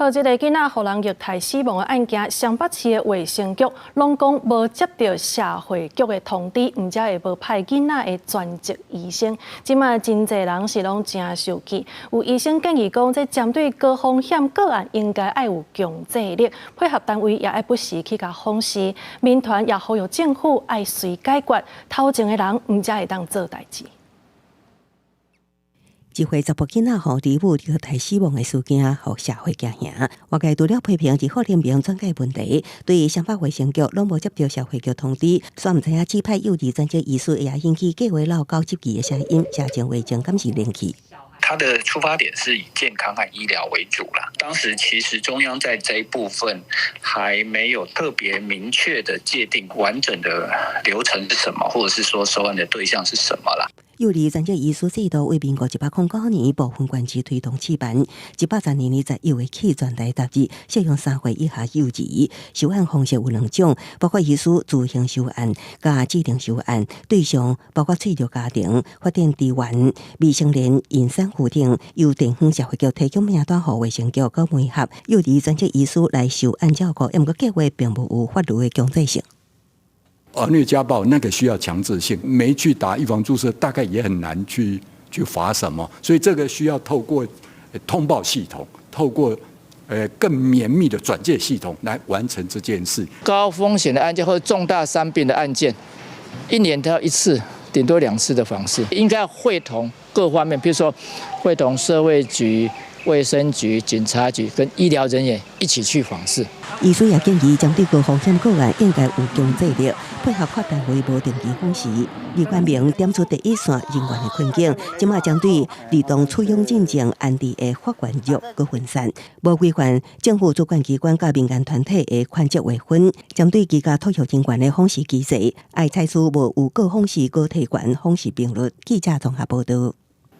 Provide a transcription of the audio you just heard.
好，這個囡仔予人虐待死亡的案件，雙北市的衛生局攏講無接著社會局的通知，毋才會無派囡仔的專責醫生。這馬真濟人是攏誠受氣，有醫生建議講，這針對高風險個案，應該愛有強制力，配合單位也愛不時去共訪視。民團也呼籲政府愛隨解決，頭前的人毋才會當做代誌。一歲查埔囡仔予兒母虐待死亡的事件，予社會驚嚇。外界除了批評醫護聯盟轉介問題，對雙北衛生局攏無接著社會局通知，煞毋知影指派幼兒專責醫師，也引起計劃鬧交質疑的聲音，邪情話情敢是連起。他的出發點是以健康和醫療為主啦。當時其實中央在這一部分還沒有特別明確的界定完整的流程是什麼，或者是說收案的對象是什麼啦。幼兒專責醫師制度為民國109年部分縣市推動試辦，110年10月起全台納入適用3歲以下幼兒。收案方式有兩種，包括醫師自行收案、佮指定收案，對象包括脆弱家庭、法定支援、未成年孕產婦等，由地方社會局提供名單予衛生局閣媒合幼兒專責醫師來收案照顧，毋過計劃並無有法律的強制性。兒虐家暴那個需要強制性，沒去打預防注射，大概也很難去罰什麼，所以這個需要透過通報系統，透過更綿密的轉介系統來完成這件事。高風險的案件或者重大傷病的案件，一年都要一次，頂多兩次的訪視，應該要會同各方面，比如說會同社會局、衛生局、警察局跟醫療人員一起去訪視。醫師也建議，針對高風險個案，應該有強制力，配合跨單位無定期訪視。李冠明點出第一線人員的困境，這馬針對兒童出養進前安置的法援弱閣分散，無規範政府主管機關佮民間團體的權責劃分，針對居家托育人員的訪視機制，愛採取無預告訪視閣提懸訪視頻率。記者綜合報導。